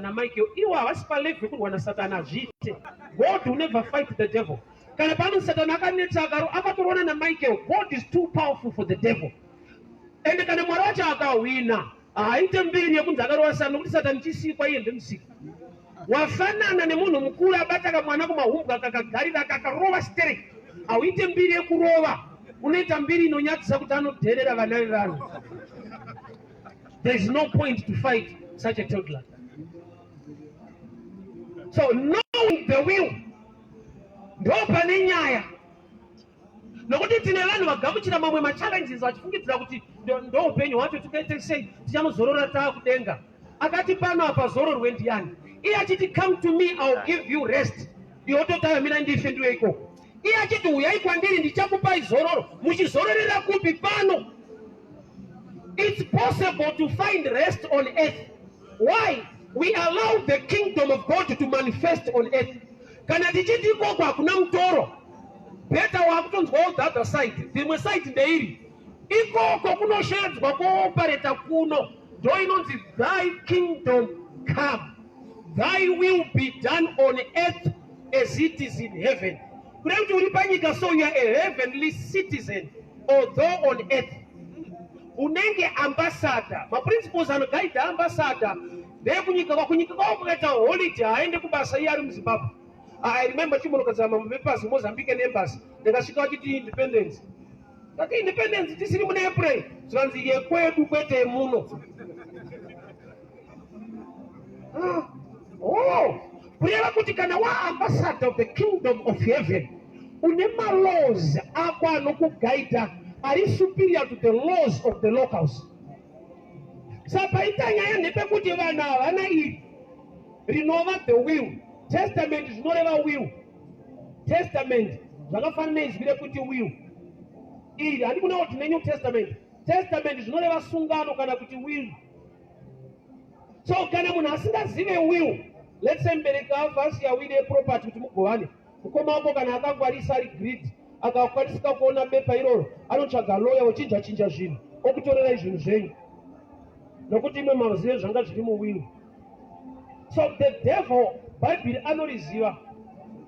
naMichael iwo havasi palevel yekurwa nasatani hazviite. God will never fight the devil. Kana pano satani akanetsa akaro akatorwana naMichael, God is too powerful for the devil. Ende kana Mwari wacho akahwina haaite mbiri yekunzi akarova satani nokuti satani chisikwa iye ndemusiki. Wafanana nemunhu mukuru abata kamwana kumahumbwe akakagarira akakarova stereki. Hauite mbiri yekurova, unoita mbiri inonyadzisa kuti anodherera vana vevanhu. There is no point to fight such a toddler. So knowing the will ndo pane nyaya nokuti tine vanhu vagamuchira mamwe machallenges vachifungidzira kuti ndo upenyu hwacho tikaite sei tichanozorora taa kudenga akati pano apa zororwe ndiyani iye achiti come to me ill give you rest iwe ototaya mira ndife ndiwe ikoko iye achiti huyai kwandiri ndichakupai zororo muchizororera kupi pano It's possible to find rest on earth. Why? We allow the kingdom of God to manifest on earth. Kana tichiti ikoko hakuna mutoro, better wakutonzwawo the other side. Dzimwe side ndeiri. Ikoko kunoshedzwa kuoperata kuno. Ndo inonzi thy kingdom come. Thy will be done on earth as it is in heaven. Kureva kuti uri panyika so you are a heavenly citizen although on earth. Unenge ambassador. Maprinciples anogaidha ambassador ndeyekunyika kwa kunyika kwavo kukaita holiday haaende kubasa iye ari muZimbabwe. I remember chimbonogadzira mamwe papers Mozambique embassy ndakasvika vachiti independence. Ndati independence tisiri muna April zvikanzi yekwedu kwete yemuno. Ah, oh, kureva kuti kana waambassador of the kingdom of heaven une malaws ako anokugaidha ari superior to the laws of the locals. Saka paita nyaya ndepekuti vanhu havana iri rinova the will testament zvinoreva will testament zvakafanana neizwi rekuti will iri handikuona kuti nenew testament testament zvinoreva sungano kana kuti will so kana munhu asingazive will let's say mubereki afa asiya will yeproperty kuti mugovane mukoma wako kana akangwarisa ari greed akakwanisika kuona bepa iroro anotsvaga loya ochinja chinja zvinhu okutorerai zvinhu zvenyu nokuti imwe mazive zvanga zviri muwill so the devil bhaibheri anoriziva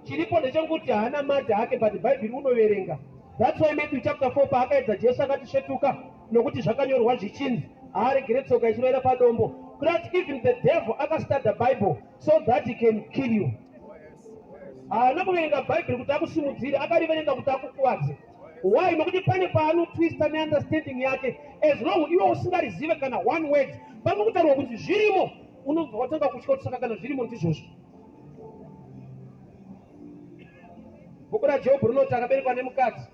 chiripo ndechekuti haana mada hake but bhaibheri unoverenga that's why Matthew chapter 4 paakaedza Jesu akati svetuka nokuti zvakanyorwa zvichinzi haaregere tsoka ichiroera padombo kurati even the devil akastada bible so that he can kill you haana kuverenga bhaibheri kuti akusimudzire akariverenga kuti akukuvadze why nokuti pane paanotwista neunderstanding yake as long iwe usingarizive kana one word pamwe kutaurwa kuti zvirimo unobva watanga kutya kuti saka kana zvirimo ndizvozvo bhuku rajobhu rinoti akaberekwa nemukadzi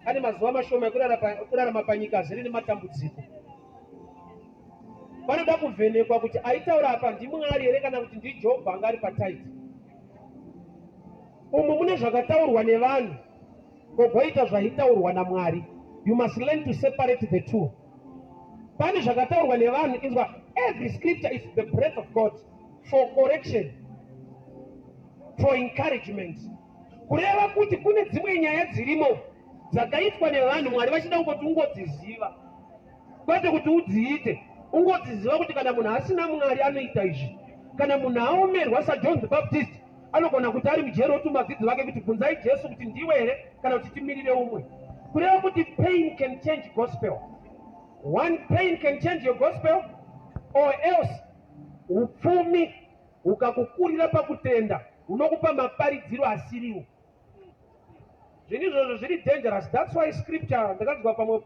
ane mazuva mashoma ekurarama panyika azere nematambudziko panoda kuvhenekwa kuti aitaura apa ndimwari here kana kuti ndijobho anga ari pataiti umu mune zvakataurwa nevanhu kogoita zvaitaurwa namwari you must learn to separate the two pane zvakataurwa nevanhu inzwa every scripture is the breath of god for correction for encouragement kureva kuti kune dzimwe nyaya dzirimo dzakaitwa nevanhu mwari vachida kungoti ungodziziva kwete kuti udziite ungodziziva kuti kana munhu asina mwari anoita izvi kana munhu aomerwa sajohn the baptist anogona kuti ari mujeri otuma vadzidzi vake kuti bvunzai jesu kuti ndiwe here kana kuti timirire umwe kureva kuti pain can change gospel one pain can change your gospel or else upfumi hukakukurira pakutenda hunokupa maparidziro asiriwo zvinhu izvozvo zviri dangerous thats why scripture ndakanzwa pamwe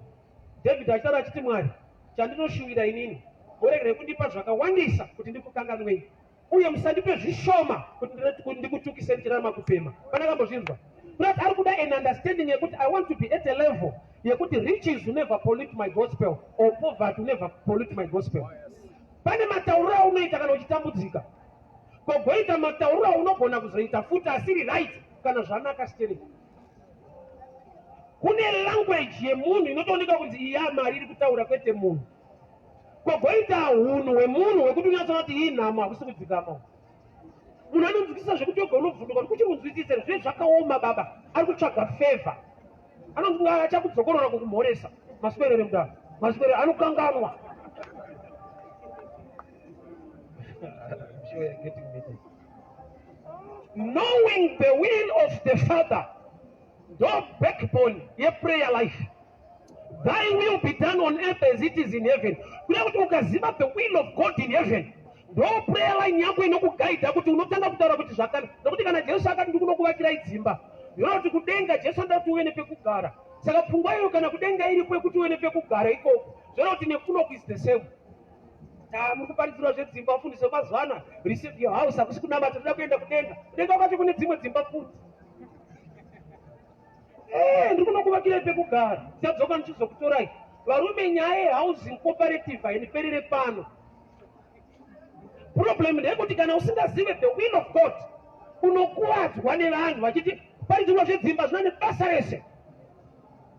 david achitaura achiti mwari chandinoshuvira inini muregere kundipa zvakawandisa kuti ndikukanganwei uye musandipe zvishoma kuti ndikutukise ndichirarama kufema pana kambozvinzwa kuti ari kuda an understanding yekuti i want to be at a level yekuti riches will never pollute my gospel or poverty will never pollute my gospel pane matauriro aunoita kana uchitambudzika kogoita matauriro aunogona kuzoita futi asiri right kana zvanaka stereki kune language yemunhu inotooneka kunzi iya mari iri kutaura kwete munhu kogoita hunhu hwemunhu hwekuti unyatsoona kuti iyi nhamo hakusi kudzikama munhu anonzwisisa zvekuti oga unovhunduka kuti kuchiri kunzwisisa zve zvakaoma baba ari kutsvaga favor anonzi achakudzokorora kukumhoresa maswerere mudaro maswerere anokanganwa. sure you're getting me there. Knowing the will of the Father ndo backbone yeprayer life. Thy will be done on earth as it is in heaven. Kuda kuti ukaziva the will of God in heaven, ndo prayer line yako inokugaidha kuti unotanga kutaura kuti zvakana. Nokuti kana Jesu akati ndikunokuvakirai dzimba, zvoreva kuti kudenga Jesu anoda kuti uve nepekugara. Saka pfungwa iyoyo kana kudenga iripo yekuti uve nepekugara ikoko, zvoreva kuti nekunoku is the same. Ah, muri kuparidzirwa zvedzimba vafundisi vemazuva ano, receive your house, hakusi kunamata, toda kuenda kudenga. Kudenga kwacho kune dzimwe dzimba futi. Eh, ndiri kunokuvakirai pekugara, ndichadzoka ndichizokutorai. Varume, nyaya yehousing cooperative hainiperere pano. Problem ndeyekuti kana usingazive the will of God, unokuvadzwa nevanhu vachiti paridzirwa zvedzimba zvina nebasa rese.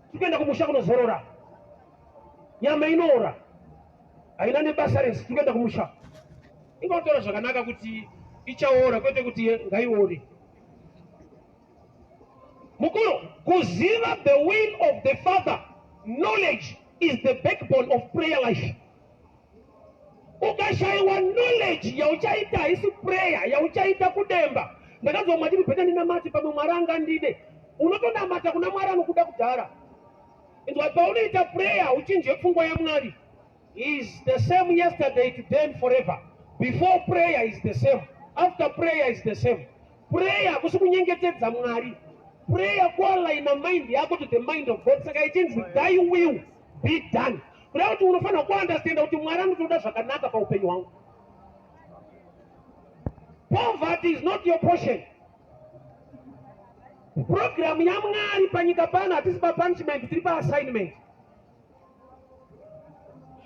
Tiri kuenda kumusha kunozorora, nyama inoora haina nebasa rese, tiri kuenda kumusha. Ingotaura zvakanaka kuti ichaora, kwete kuti ngaiore. Mukuru, kuziva the will of the Father, knowledge is the backbone of prayer life. Ukashaiwa knowledge yauchaita haisi prayer yauchaita kudemba. Ndakanzwa mwati mubheta ndinamate pamwe Mwari angandide. Unotonamata kuna Mwari anokuda kudhara. Inzwa, paunoita prayer uchinje pfungwa yaMwari. He is the same yesterday, today and forever. Before prayer is the same. After prayer is the same. Prayer hakusi kunyengetedza Mwari. Prayer kualigna mind yako to the mind of God. Saka ichinzi thy will be done. Kureva kuti unofanira kuunderstanda kuti Mwari anotoda zvakanaka paupenyu hwangu. Poverty is not your portion. Program yaMwari panyika pano hatisi papunishment, tiri paassignment.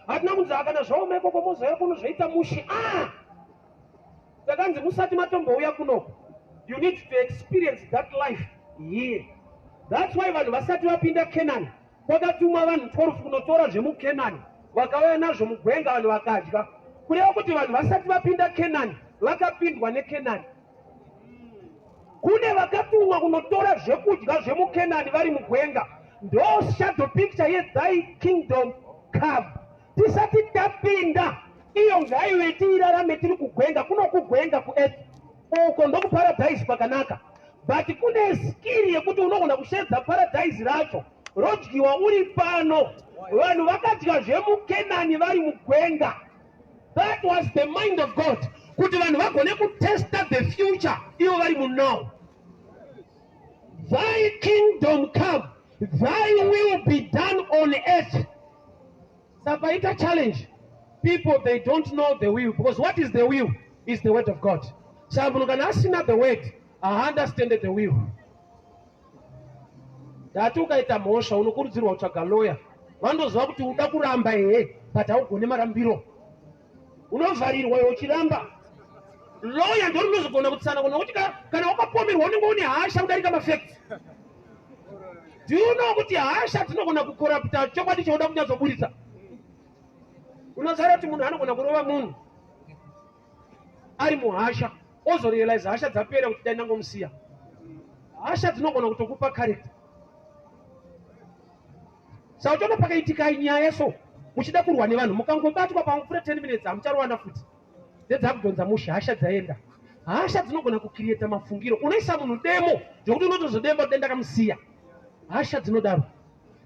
Hatina kunzi akana zvaoma ikoko mozouya kuno zvoita mushe. Ah! Takanzi musati matombouya kuno, you need to experience that life here. That's why vanhu vasati vapinda Canaan, kwakatumwa vanhu 12 kunotora zvemuCanaan, vakauya nazvo mugwenga, vanhu vakadya. Kureva kuti vanhu vasati vapinda Canaan vakapindwa neCanaan. Kune vakatumwa kunotora zvekudya zvemuKenani vari mugwenga. Ndo shadow picture ye thy kingdom come. Tisati tapinda iyo ngaive tiirarame tiri kugwenga, kuno kugwenga kuearth uko ndokuparadise kwakanaka, but kune skill yekuti unogona kushedza paradise racho rodyiwa uri pano. Vanhu vakadya zvemuKenani vari mugwenga. That was the mind of God, kuti vanhu vagone kutesta the future ivo vari munow. Thy kingdom come, thy will be done on earth. Saka challenge, people they don't know the will, because what is the will? Is the word of God. Saka munhu kana asina the word, haunderstand the will. Ndati ukaita mhosva unokurudzirwa kutsvaga lawyer. Vanoziva kuti uda kuramba ehe, but haugone marambiro. Unovharirwa iwe uchiramba. Lawyer ndo rinozogona kutsanangura, nokuti kana wakapomerwa unenge une hasha kudarika mafacts. Do you know kuti hasha dzinogona kukorapta chokwadi chauda kunyatsoburitsa? Unoziva kuti munhu anogona kurova munhu ari muhasha, ozorealize hasha dzapera kuti dai ndangomusiya. Hasha dzinogona kutokupa character. Saka uchiona pakaitika nyaya so muchida kurwa nevanhu, mukangobatwa pamupfuura 10 minutes hamucharowana futi, ndedzakudhonza mushe, hasha dzaenda. Hasha dzinogona kucreata mafungiro, unoisa munhu demo zvekuti unotozodemba kuti dai ndakamusiya. Hasha dzinodaro.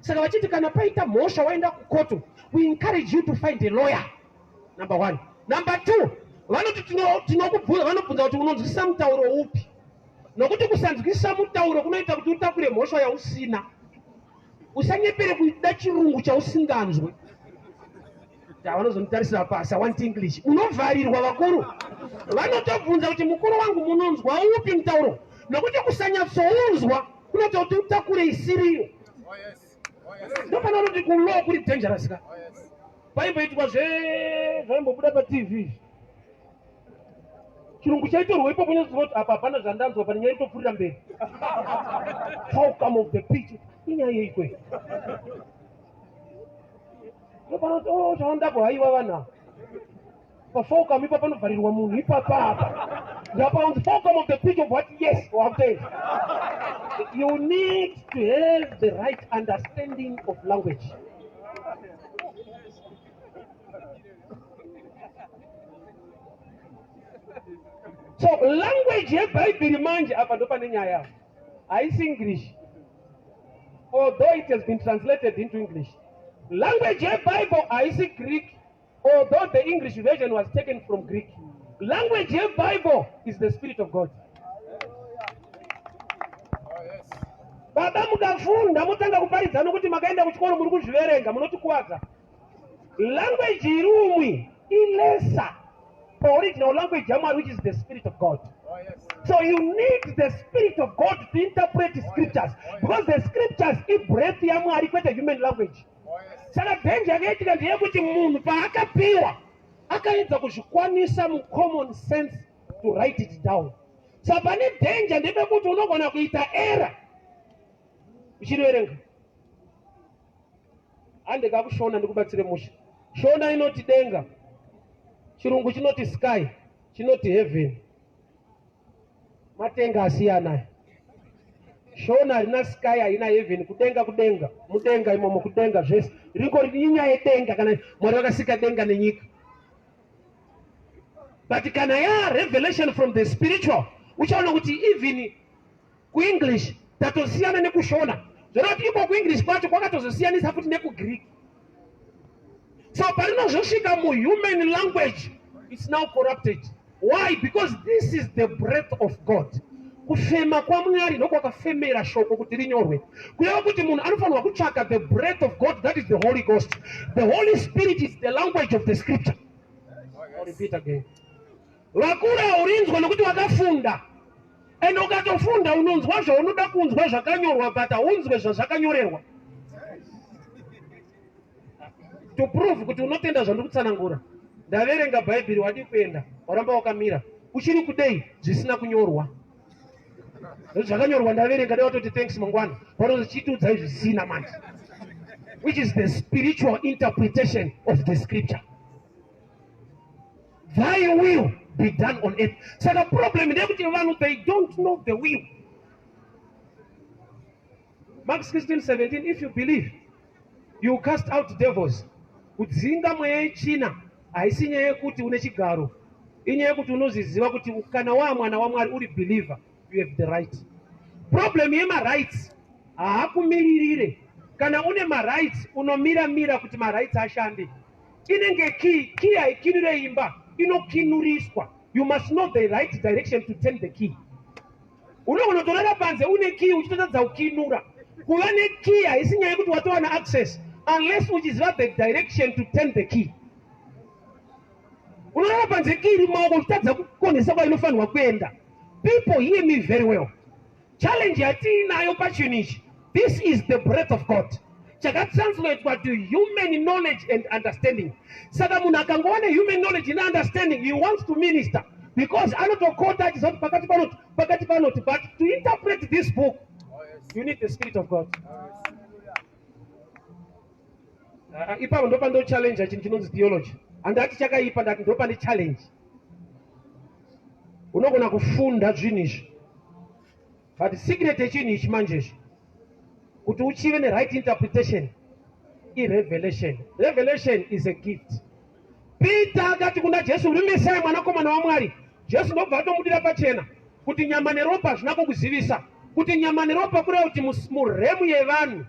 Saka vachiti kana paita mhosva waenda kukoto, we encourage you to find a lawyer, number one. Number two, vanoti tinokubvunza, vanobvunza kuti unonzwisisa mutauro upi, nokuti kusanzwisisa mutauro kunoita kuti utakure mhosva yausina. Usanyepere kuda chirungu chausinganzwe. Vanozonditarisira pasi, I want English. Unovharirwa. Vakuru vanotobvunza kuti mukuru wangu munonzwa upi mutauro, nokuti kusanyatsounzwa kunoita kuti utakure isiriyo. Ndopana kuti kulaw kuri dangerous ka. Paimboitwa zvaimbobuda paTV, chirungu chaitorwa ipapo, nyatsoziva kuti apa hapana zvandanzwa, pane nyaya itopfuurira mberi. Outcome of the pitch inyaya yeikwe. Ndopana kuti oh, chavanodako haiwa vanhu ava pafocum ipa panovharirwa munhu ipapa apa ndapaunzi focum of the pitch of what? Yes, wakutoenda. You need to have the right understanding of language. So language yeBhaibheri manje apa ndopane nyaya. Haisi English. Although it has been translated into English. Language yeBible haisi Greek. Although the English version was taken from Greek. Language yeBible is the Spirit of God. Baba mukafunda motanga kuparidza nokuti makaenda kuchikoro muri kuzviverenga munotikuvadza. Language iri umwi ilesa paoriginal language yaMwari which is the Spirit of God. So you need the Spirit of God to interpret scriptures because the scriptures ibreath yaMwari kwete human language. Saka danger yakaitika ndeyekuti munhu paakapiwa akaedza kuzvikwanisa mucommon sense to write it down. Saka pane danger ndepekuti unogona kuita error uchiverenga. Handika kushona ndikubatsire musha. Shona inoti denga, chirungu chinoti sky, chinoti heaven. Matenga asiyana. Shona harina sky, haina heaven, kudenga kudenga, mudenga imomo kudenga zvese. Ringori inyaya yedenga kana Mwari vakasika denga nenyika. But kana ya revelation from the spiritual, uchaona kuti even kuEnglish tatosiyana nekuShona. Zvoreva kuti iko kuEnglish kwacho kwakatozosiyanisa futi nekuGreek. So parinozosvika muhuman language, it's now corrupted. Why? Because this is the breath of God. Kufema kwaMwari ndokwakafemera shoko kuti rinyorwe. Kureva kuti munhu anofanirwa kutsvaka the breath of God, that is the Holy Ghost. The Holy Spirit is the language of the scripture. I'll repeat again. Vakuru haurinzwa nokuti wakafunda. And ukatofunda unonzwa zvaunoda kunzwa zvakanyorwa but haunzwe zvazvakanyorerwa. To prove kuti unotenda zvandiri kutsanangura, ndaverenga Bhaibheri wadii kuenda waramba wakamira uchiri kudei zvisina kunyorwa. Zvakanyorwa ndaverenga dai watoti thanks mangwana panozochitiudzai zvisina manje, which is the spiritual interpretation of the scripture. Thy will be done on earth. Saka problem ndeyekuti vanhu they don't know the will. Mark 16:17 if you believe you cast out devils. Kudzinga mweya yetsvina haisi nyaya yekuti une chigaro, inyaya yekuti unozviziva kuti kana waa mwana waMwari uri believer you have the right. Problem yemarights haakumiririre. Kana une marights unomira mira kuti marights ashande. Inenge key, key haikinure imba, inokinuriswa. You must know the right direction to turn the key. Unogona kutorara panze une key uchitotadza kukinura. Kuva nekey haisi nyaya yekuti watowana access unless uchiziva the direction to turn the key. Unorara panze key iri mumaoko uchitadza kukonesa kwainofanirwa kuenda. People hear me very well. Challenge yatiinayo pachinhu ichi, this is the breath of God chakatranslatewa to human knowledge and understanding. Saka munhu akangowana human knowledge and understanding, he wants to minister because anotokota achiziva kuti pakati panoti pakati panoti, but to interpret this book you need the Spirit of God. Ipapo ndopando challenge chinhu chinonzi theology. Handati chakaipa, ndati ndopane challenge. Unogona kufunda zvinhu izvi but secret yechinhu ichi manje izvi kuti uchive neright interpretation irevelation. Revelation is a gift. Peter akati kuna Jesu, uri Mesaya mwanakomana waMwari. Jesu ndobva atomudira pachena kuti nyama neropa hazvina kukuzivisa. Kuti nyama neropa kureva kuti muremu yevanhu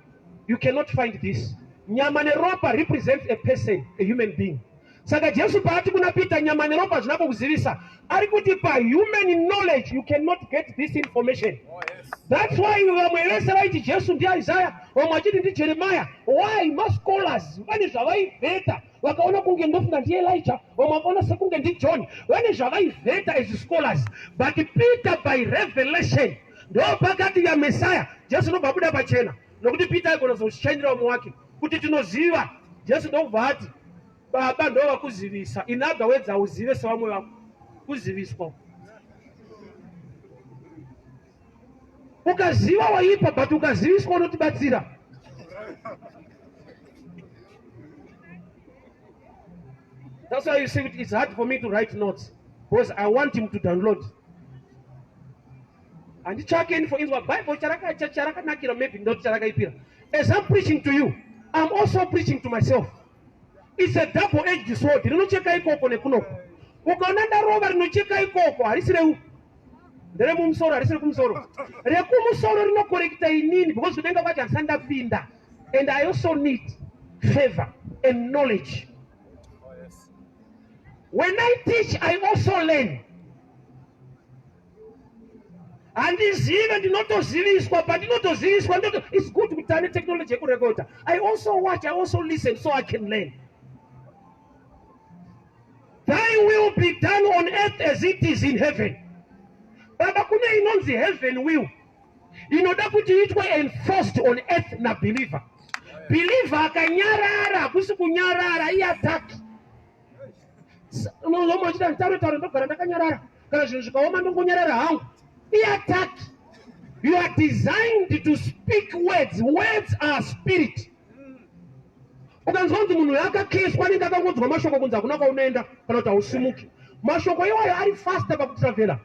you cannot find this. Nyama neropa represents a person, a human being. Saka Jesu paati kuna Peter nyama neropa hazvina kukuzivisa, ari kuti pahuman knowledge you cannot get this information. Oh, yes. That's why vamwe vese vaiti Jesu ndiIsaiah, vamwe vachiti ndiJeremiah. Why? Mascholars vane zvavaivheta vakaona kunge ndofunga ndiElijah, vamwe vakaona sekunge ndiJohn. Vane zvavaivheta as scholars, but Peter by revelation ndopakati ya Messiah. Jesu ndobva abuda pachena nokuti Peter aigona kuzoshandira umwe wake kuti tinoziva. Jesu ndokubva ati Baba ndovakuzivisa. In other words, hauzive sevamwe vako, kuziviswa. Ukaziva waipa, but ukaziviswa unotibatsira. That's why you see it's hard for me to write notes because I want him to download. Handitsvake info inzwa Bible charakanakira maybe not charakaipira. As I'm preaching to you, I'm also preaching to myself. It's a double-edged sword. Rinocheka ikoko nekunoko. Ukaona ndarova rinocheka ikoko, harisi reu, nderemumusoro, harisi rekumusoro. Rekumusoro rinokorekita inini because kudenga kwacho handisati ndapinda, and I also need favor and knowledge. When I teach, I also learn. Handizive, ndinotoziviswa. Pandinotoziviswa, it's good kuti ane technology yekurekoda. I also watch, I also listen so I can learn. Thy will be done on earth as it is in heaven. Baba, kune inonzi heaven will inoda kuti iitwe enforced on earth nabeliever. Believer akanyarara, hakusi kunyarara, iattack. Unozomochita nditaure taure, ndogara ndakanyarara, kana zvinhu zvikaoma ndongonyarara hangu, iattack. You are designed to speak words. Words are spirit. Ukanzwa kunzi munhu akakeswa, anenge akangonzwa mashoko kunzi hakuna kwaunoenda kana kuti hausimuki. Mashoko iwayo ari faster pakutravhela.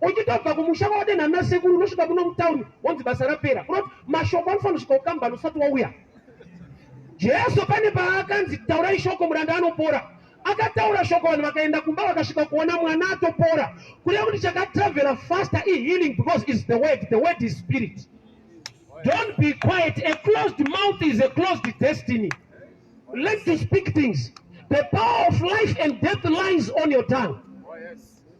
Uchitobva kumusha kwawadenha nasekuru, unosvika muno mutauni wonzi basa rapera. Kunoti mashoko anofanira kusvika kukambani usati wauya. Jesu pane paakanzi, "Taurai shoko, muranda anopora." Akataura shoko, vanhu vakaenda kumba, vakasvika kuona mwana atopora. Kureva kuti chakatravhela faster ihealing, because is the word. The word is spirit. Don't be quiet. A closed mouth is a closed destiny. Learn to speak things. The power of life and death lies on your tongue.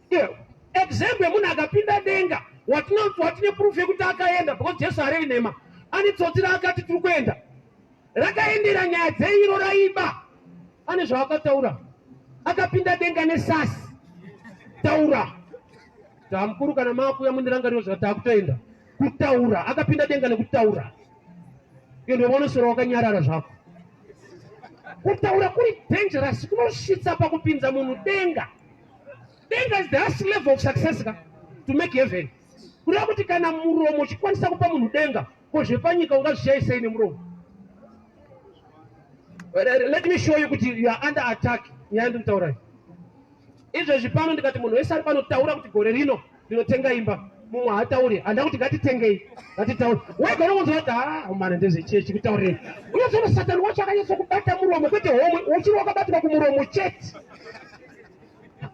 Yeah. Example yemunhu akapinda denga watine proof yekuti akaenda, because Jesu harevi nhema. Ane tsotsi raakati tiri kuenda, rakaendera nyaya dzeiro raiba. Ane zvaakataura, akapinda denga nesasi. Taura tamukuru, kana maakuya mundirangariro zvatakutoenda kutaura. Akapinda denga nekutaura. Iyo ndovanoswera wakanyarara zvako. Kutaura kuri dangerous, kunosvitsa pakupinza munhu denga. Denga is the highest level of success ka to make heaven. Kureva kuti kana muromo uchikwanisa kupa munhu denga, ko zvepanyika ungazvishayisei nemuromo? Let me show you kuti you are under attack. Nyaya ndikutaurai izvezvi pano, ndikati munhu wese ari panotaura kuti gore rino ndinotenga imba, mumwe haatauri. Handa kuti ngatitengei, ngatitaure. Wega unongonzwa kuti ha, mana ndezvechechi kutaurirei. Unozoona Satani wacho akanyatsokubata muromo, kwete homwe, uchiri wakabatwa kumuromo chete.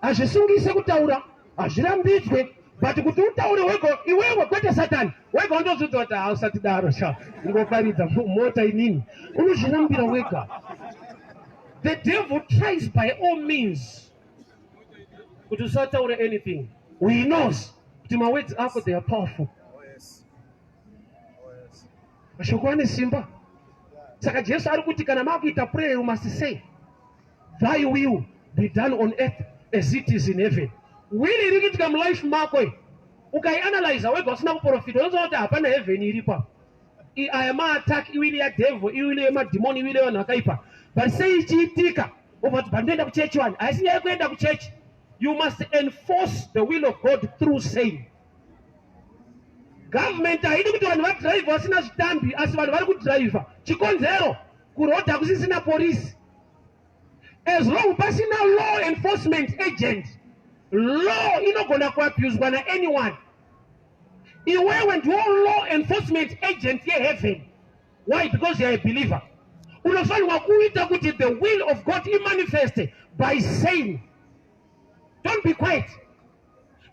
Hazvisungise kutaura, hazvirambidzwe, but kuti utaure wega iwewe, kwete Satani. Wega undozvidza kuti hausati daro sha, ingoparidza mota inini, unozvirambira wega. The devil tries by all means kuti usataure anything. He knows kuti mawords ako, they are powerful. Mashoko ane simba. Saka Jesu ari kuti kana makuita prayer, you must say, "Thy will be done on earth as it is in heaven." Will iri kuitika mulife mako iyi, ukaianalyza wega usina kuprofita, unozoona kuti hapana heaven iripo. Aya maattack, iwill yadevil, iwill yemadhimoni, iwill yevanhu vakaipa. But sei ichiitika? Obva kuti pandoenda kuchechi wani. Haisi nyaya yekuenda kuchechi. You must enforce the will of God through saying. Government haidi kuti vanhu vadhiraivha vasina zvitambi, asi vanhu vari kudhiraivha. Chikonzero, kurodhi hakusisina porisi. As long pasina law enforcement agent, law inogona kuabuswa naanyone. Iwewe ndiwo law enforcement agent yeheaven. Why? Because you are a believer. Unofanirwa kuita kuti the will of God imanifeste by saying. Don't be quiet.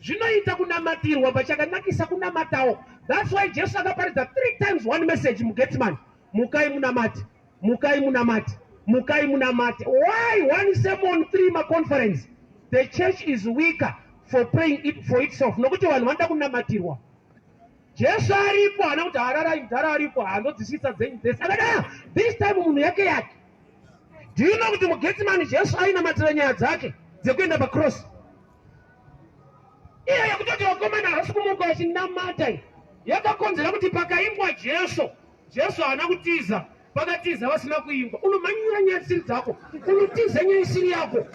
Zvinoita kunamatirwa, but chakanakisa kunamatawo. That's why Jesu akaparidza three times one message muGetsemane: "Mukai munamate, mukai munamate, mukai munamate." Why one sermon, three maconference? The church is weaker for praying it for itself, nokuti vanhu vanoda kunamatirwa. Jesu aripo, haana kuti hararai mudhara aripo, handodzisisa dzenyu dzese. Akada this time munhu yake yake. Do you know kuti muGetsemane Jesu ainamatira nyaya dzake dzekuenda pacross? Iyo yekutoti vakomana havasi kumuka vachinamata iyi yakakonzera kuti pakaimbwa Jesu, Jesu haana kutiza. Pakatiza vasina kuimbwa. Unomhanyira nyaya dzisiri dzako, unotiza nyaya isiri yako.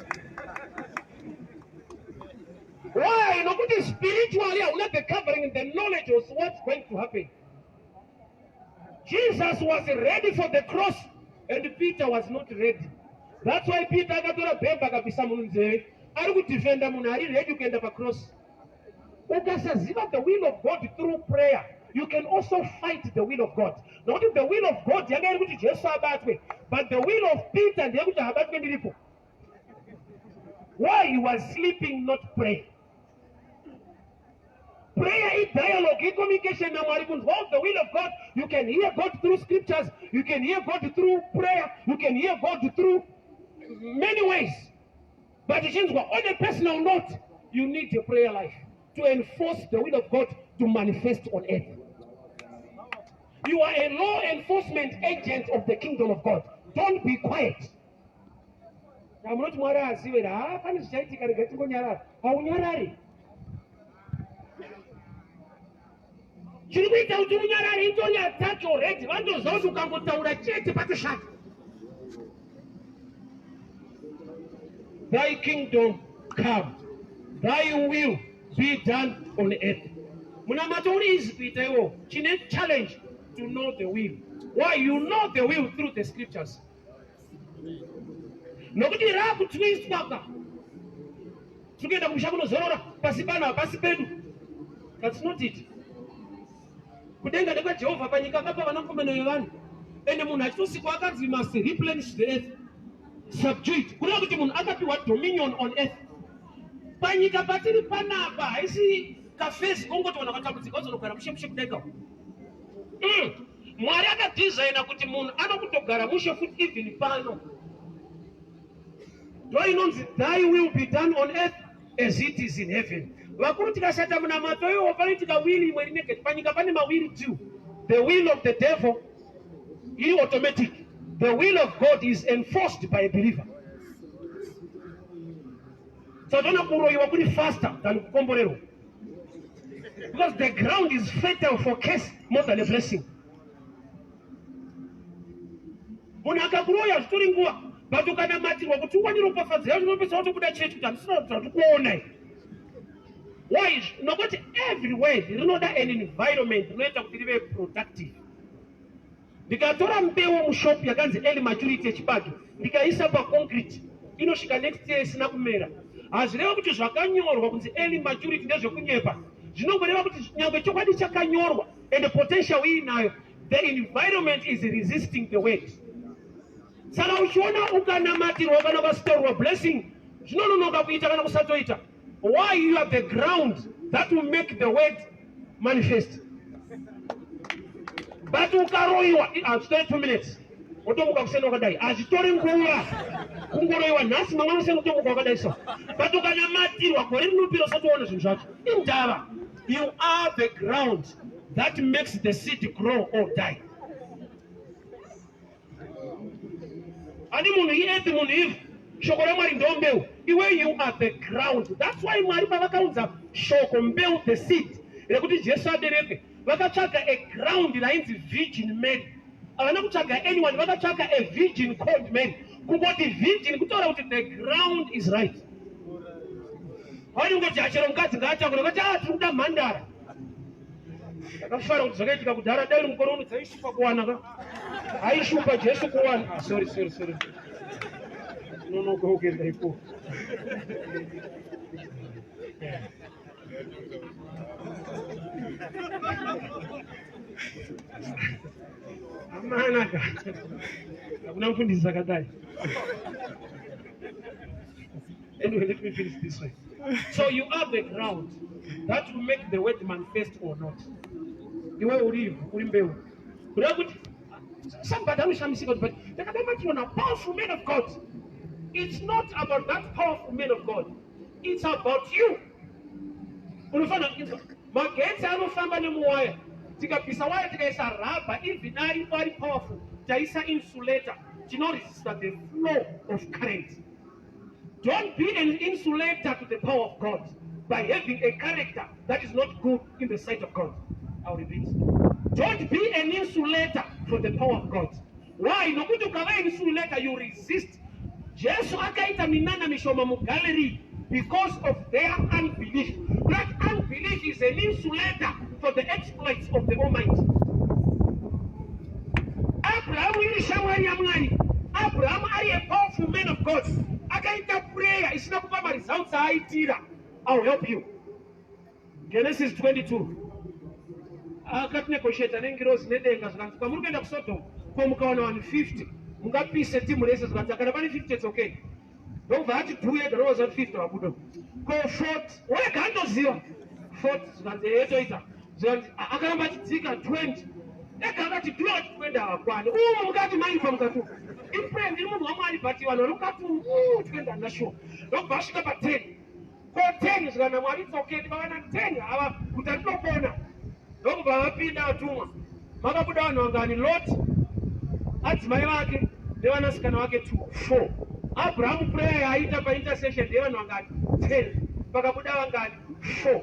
Why? Nokuti spiritually hauna the covering and the knowledge of what's going to happen. Jesus was ready for the cross and Peter was not ready. That's why Peter akatora bhemba akabvisa munhu nzeve. Ari kudefenda munhu ari ready kuenda pacross. Ukasaziva the will of God through prayer, you can also fight the will of God, nokuti the will of God yanga iri kuti Jesu abatwe, but the will of Peter ndeyekuti habatwe ndiripo. Why he was sleeping not praying. Prayer is dialogue, i communication naMwari kunzwa of the will of God. You can hear God through scriptures, you can hear God through prayer, you can hear God through many ways. But ichinzwa on a personal note, you need a prayer life to enforce the will of God to manifest on earth. You are a law enforcement agent of the kingdom of God. Don't be quiet. Munoti Mwari azive haa pane zvichaitika rega tingonyarara. Haunyarari. Chiri kuita kuti unyarare itori attack already. Vandoziva kuti ukangotaura chete patoshata. Thy kingdom come, thy will be done on earth. Munamato uri easy kuita iwo. Chine challenge to know the will. Why? You know the will through the scriptures. Nokuti rakutwistwa ka. Tiri kuenda kumusha kunozorora pasi pano hapasi pedu. That's not it. Kudenga ndekwaJehovha, panyika akapa vanakomana vevanhu. Ende munhu achitosikwa akanzi you must replenish the earth. Subdue it. Kureva kuti munhu akapiwa dominion on earth. Panyika patiri panapa haisi kafesi kongoti vanhu vakatambudzika vazonogara mushe mushe kudenga. Mwari akadhizaina kuti munhu anokutogara mushe futi even pano. Ndo inonzi thy will be done on earth as it is in heaven. Vakuru tikashata munamato iwo panoitika will imwe rinegeti panyika pane mawiri two. The will of the devil iri automatic. The will of God is enforced by a believer. Satoona kuroyiwa kuri faster than kukomborerwa. Because the ground is fertile for curse more than a blessing. Munhu akakuroya zvitori nguva, but ukanamatirwa kuti uwane ropafadzo yacho unopedza watobuda chechi kuti handisina kuti kuona. Why? Nokuti every word rinoda an environment rinoita kuti rive productive. Ndikatora mbeu mushop yakanzi early maturity yechibage ndikaisa paconcrete inosvika next year isina kumera. Hazvireva kuti zvakanyorwa kunzi early maturity ndezvekunyepa. Zvinongoreva kuti nyangwe chokwadi chakanyorwa and potential iinayo, the environment is resisting the word. Saka uchiona ukanamatirwa kana ukasitorwa blessing zvinononoka kuita kana kusatoita. Why? You are the ground that will make the word manifest. But ukaroiwa hazvitori 2 minutes wotomuka kuseni wakadai, hazvitori nguva kungoroiwa nhasi mangwana kuseni kutomuka wakadai so. But ukanamatirwa gore rinopira usatoona zvinhu zvacho indava. You are the ground that makes the seed grow or die. Ani munhu iearth, munhu ivhu, shoko raMwari ndo mbeu. Iwe you are the ground. That's why Mwari pavakaunza shoko mbeu, the seed rekuti Jesu aberekwe, vakatsvaga a ground rainzi Virgin Mary. Havana kutsvaga anyone, vakatsvaga a virgin called Mary. Kungoti virgin kutaura kuti the ground is right. Vanongoti achero mukadzi ngaatakure, vati ah, tiri kuda mhandara. Ndakafara kuti zvakaitika kudhara, dai uri mukore uno dzaishupa kuwana ka. Aishupa Jesu kuwana. Ah, sorry, sorry, sorry. Nonoka kuenda ikoko. Amana ka. Hakuna mfundisi akadai. Anyway, let me finish this way. So you are the ground that will make the word manifest or not. Iwe uri uri mbeu. Kureva kuti somebody anoshamisika kuti but ndakadai na powerful man of God. It's not about that powerful man of God. It's about you. Unofanira kuinzwa. Magetsi anofamba nemuwaya. Tikabvisa waya tikaisa rubber, even aripo ari powerful, taisa insulator chinoresista the flow of current. Don't be an insulator to the power of God by having a character that is not good in the sight of God. I'll repeat. Don't be an insulator for the power of God. Why? Nokuti ukava insulator, you resist. Jesu akaita minana mishoma muGalilee because of their unbelief. That unbelief is an insulator for the exploits of the Almighty. Abrahamu iri shamwari yaMwari. Abrahamu ari a powerful man of God. Akaita prayer isina kupa maresults aaitira. I'll help you. Genesis 22. Akati negotiate nengirozi nedenga zvikanzi kwamuri kuenda kuSodom ko mukawana vanhu 50 mungapise timu rese zvikanzi kana pane 50 it's okay. Ndokubva ati dhuye ndoroza 50 wabuda. Ko 40 wega andoziva 40 zvikanzi ehe toita. Zvikanzi akaramba achidzika 20 ega akati dhuye ati 20 havakwani. Umu mukati maipa mukati umu. Ipray ndiri munhu waMwari but vanhu vari mukati umu 20 handina sure. Ndokubva asvika pa 10. Ko 10 zvikana Mwari it's okay ndikawana 10 ava kuti andinopona. Ndokubva vapinda vatumwa. Makabuda vanhu vangani? Lot, adzimai vake nevanasikana vake 2, 4. Abrahamu prayer yaaita paintercession ndeyevanhu vangani? 10. Pakabuda vangani? 4.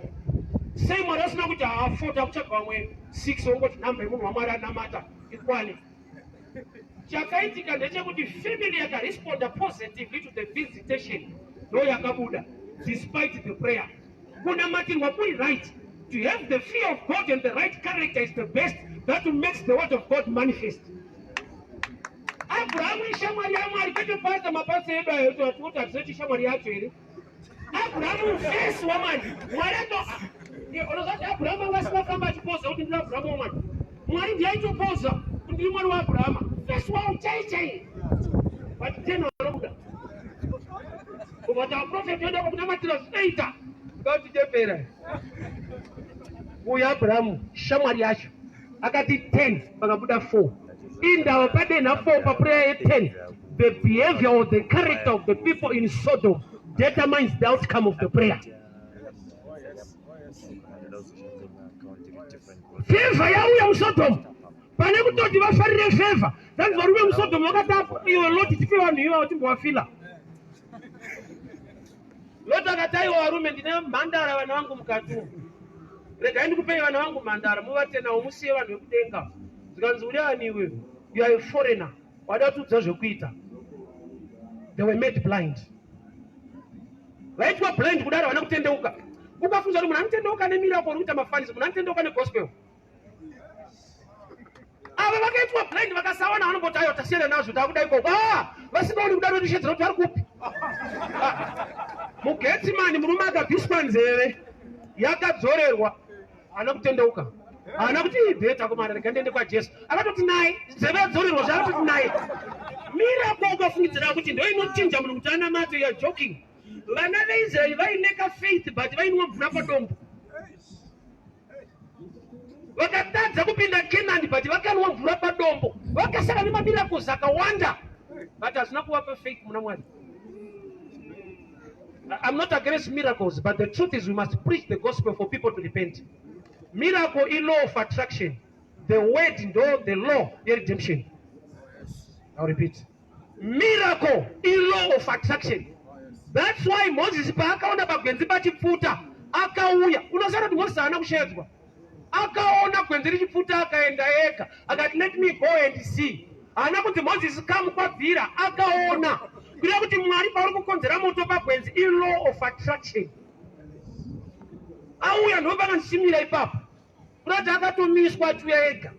Sei Mwari asina kuti haa 4 takutsvaga vamwe 6 wongoti nhamba yemunhu waMwari anamata ikwane. Chakaitika ndechekuti family yakaresponda positively to the visitation ndo yakabuda despite the prayer. Kunamatirwa kuri right. To have the fear of God and the right character is the best that makes the word of God manifest. Abrahamu ishamwari yaMwari kwete pastor mapastor edu ayo kuti hatizoti shamwari yacho here. Abrahamu mufesi waMwari. Mwari ato unozati Abrahamu anga asina kufamba achipoza kuti ndiri Abrahamu waMwari. Mwari ndiye aitopoza kuti ndiri Mwari waAbrahama. Mufesi wawo chai chai. But tena vanobuda. Kubata vaprofeti vedu vakunamatira zvinoita. Ngautichepera. Uyu Abrahamu shamwari yacho akati 10 pakabuda 4. Indava padenha 4 paprayer ye 10. The behavior or the character of the people in Sodom determines the outcome of the prayer. Favor yauya muSodom pane kutoti vafarire favor dzanzi varume muSodom vakati iwe Loti tipe vanhu ivavo timbovafila. Loti akati aiwa varume ndine mhandara vana vangu mukati umu regai ndikupei vana vangu mhandara muvatenawo musiye vanhu vekudenga. Zvikanzi uri ani iwe? You are a foreigner. Wada kutiudza zvekuita. They were made blind. Vaitwa blind kudaro havana kutendeuka. Ukafunza kuti munhu anotendeuka nemiracle uri kuita mafanisi, munhu anotendeuka negospel. Ava vakaitwa blind vakasawana vanomboti ayo tasiyana nazvo takuda ikoko. Ah, vasingaoni kudaro ndishedzera kuti vari kupi. Ah, muGetsimani murume akabviswa nzeve yakadzorerwa haana kutendeuka haana kuti bheta komana rega ndiende kwaJesu akatoti naye nzeve yadzorerwa zvaakatoti naye miracle ukafungidzira kuti ndo inochinja munhu kuti anamate you are joking vana veIsraeri vaineka faith but vainwa mvura padombo vakatadza kupinda Kenani but vakanwa mvura padombo vakasara nemamiracles akawanda but hazvina kuvapa faith muna Mwari. I'm not against miracles, but the truth is we must preach the gospel for people to repent. Miracle is law of attraction. The word ndo the law yeredemption. I'll repeat. Miracle is law of attraction. That's why Moses paakaona pagwenzi pachipfuta akauya. Unoziva kuti Moses haana kushedzwa. Akaona gwenzi richipfuta akaenda ega akati let me go and see. Haana kunzi Moses come kwabvira akaona. Kureva kuti Mwari pauri kukonzera moto pagwenzi i law of attraction. Auya ndopakansimira ipapo. Kureva kuti akatomiswa achiuya ega.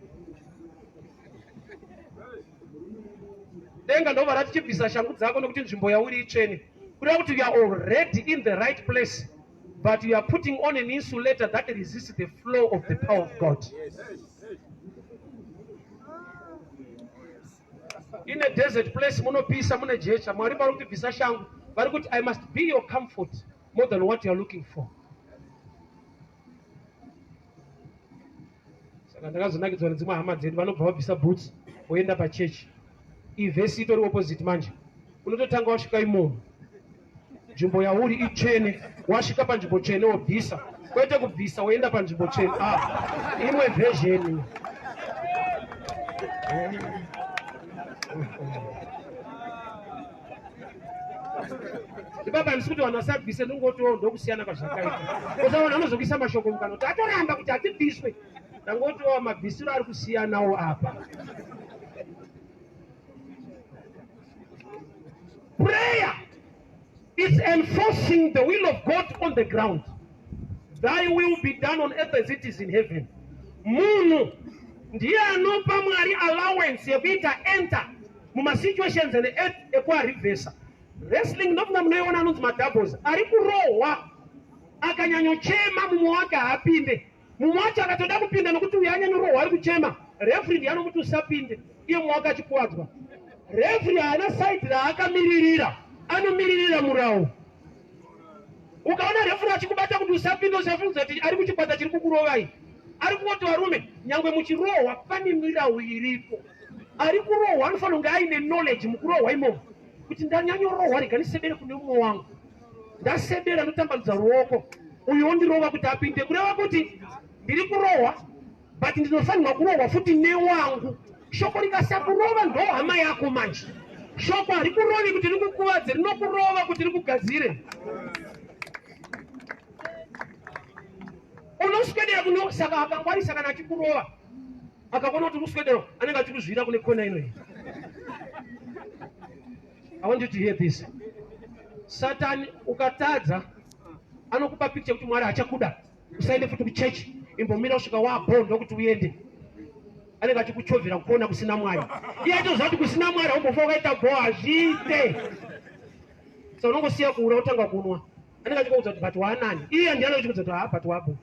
Denga ndobva rati chibvisa shangu dzako nokuti nzvimbo yauri itsvene. Kureva kuti you are already in the right place. But you are putting on an insulator that resists the flow of the power of God. In a desert place munopisa mune jecha. Mwari vari kuti bvisa shangu. Vari kuti I must be your comfort more than what you are looking for. Saka ndakazonakidzwa nedzimwe hama dzedu vanobva vabvisa boots voenda pachechi. Iyi vhesi itori opposite manje. Unototanga wasvika imomo. Nzvimbo yauri itsvene, wasvika panzvimbo tsvene wobvisa. Kwete kubvisa woenda panzvimbo tsvene. Ah, imwe version. Baba handisi kuti vanhu vasabvise ndingotiwo ndokusiyana kwazvakaita. Kosa vanhu vanozokuisa mashoko mukanwa kuti atoramba kuti hatibviswe. Ndangotiwo mabvisiro ari kusiyanawo apa. Prayer is enforcing the will of God on the ground. Thy will be done on earth as it is in heaven. Munhu ndiye anopa Mwari allowance yekuita enter mumasituations and earth ekuarivhesa. Wrestling ndofunga munoiona anonzi madoubles ari kurohwa akanyanyochema mumwe wake haapinde. Mumwe wacho akatoda kupinda nokuti uyo anyanyorohwa ari kuchema, referee ndiye anomuti usapinde, iye mumwe wake achikuvadzwa. Referee haana side raakamiririra. Anomiririra murau. Ukaona refuri achikubata kuti usapinda usafunza kuti ari kuchikwata chiri kukurovai. Ari kungoti varume nyangwe muchirohwa pane mirau iripo. Ari kurohwa anofanira kunge aine knowledge mukurohwa imomo kuti ndanyanyorohwa rega ndisebere kune mumwe wangu. Ndasebera ndotambanudza ruoko uyu wondirova kuti apinde kureva kuti ndiri kurohwa but ndinofanirwa kurohwa futi newangu. Shoko rikasakurova ndo hama yako manje. Shoko harikurovi kuti rikukuvadze, rinokurova kuti rikugadzire. Unoswedera kuno, saka akangwarisa kana achikurova akakuona kuti urikuswedera anenge achikuzvira kune kona inoyi. I want you to hear this. Satani ukatadza anokupa picture kuti Mwari hachakuda. Usaende futi kuchechi, imbomira kusvika wabho ndokuti uende. Anenge achikuchovhera kuona kusina Mwari. Iye atoziva kuti kusina Mwari haumbofa wakaita bho, hazviite. Saka unongosiya kuura wotanga kunwa. Anenge achikuudza kuti but waanani. Iye ndiye anenge achikuudza kuti ah but wabho.